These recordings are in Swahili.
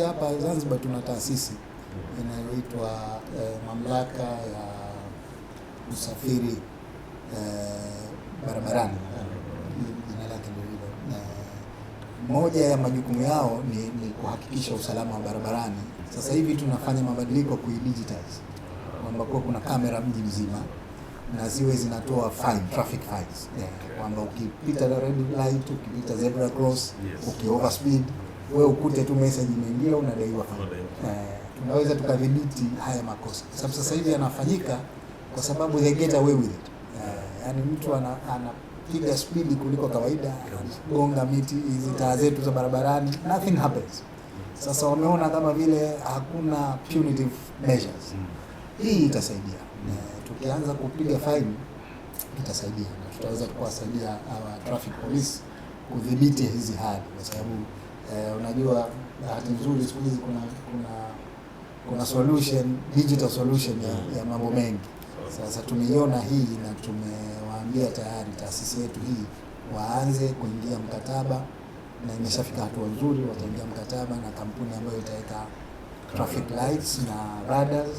hapa Zanzibar tuna taasisi inayoitwa Mamlaka ya Usafiri Barabarani, jina lake ndio hilo. Moja ya majukumu yao ni kuhakikisha usalama wa barabarani. Sasa hivi tunafanya mabadiliko kuidigitize, kwamba kuwa kuna kamera mji mzima na ziwe zinatoa fine, traffic fines, yeah, kwamba ukipita red light, ukipita zebra cross, uki overspeed, wewe ukute tu message imeingia, unadaiwa fine. Tunaweza tukadhibiti haya makosa, sababu sasa hivi yanafanyika kwa sababu they get away with it. Yani mtu anapiga spidi kuliko kawaida, anagonga miti, hizi taa zetu za barabarani, nothing happens. Sasa wameona kama vile hakuna punitive measures. Hii itasaidia. Tukianza kupiga fine itasaidia na tutaweza kuwasaidia our traffic police kudhibiti hizi hali, kwa sababu unajua bahati nzuri siku hizi kuna solution, digital solution ya mambo mengi. Sasa tumeiona hii na tumewaambia tayari taasisi yetu hii waanze kuingia mkataba, na imeshafika hatua nzuri, wataingia mkataba na kampuni ambayo itaweka traffic lights na radars.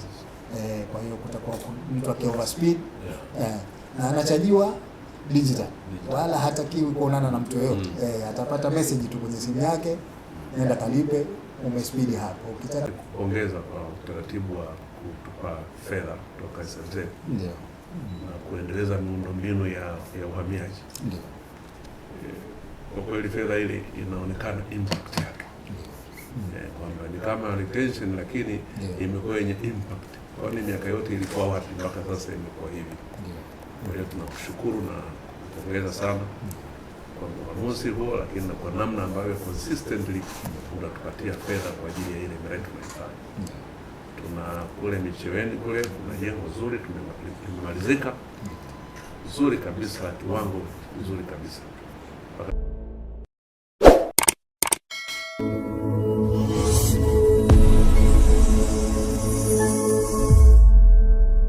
Kwa hiyo kutakuwa mtu aki overspeed na anachajiwa digital, wala hatakiwi kuonana na mtu yoyote. Atapata message tu kwenye simu yake, nenda kalipe, umespeed hapo. Ukitaka Kupongeza kwa utaratibu wa kutupa fedha kutoka SMZ ndio na kuendeleza miundombinu ya uhamiaji. Ndio. Kwa kweli fedha ile inaonekana impact yake, kwamba ni kama retention, lakini imekuwa yenye impact. Kwani miaka yote ilikuwa wapi mpaka sasa imekuwa hivi? Kwa hiyo tunakushukuru na kupongeza sana kwa uamuzi huo, lakini na kwa namna ambavyo consistently unatupatia fedha kwa ajili ya ile miradi tunaifanya. Tuna kule Micheweni kule kuna jengo zuri limemalizika zuri kabisa, kiwango kizuri kabisa.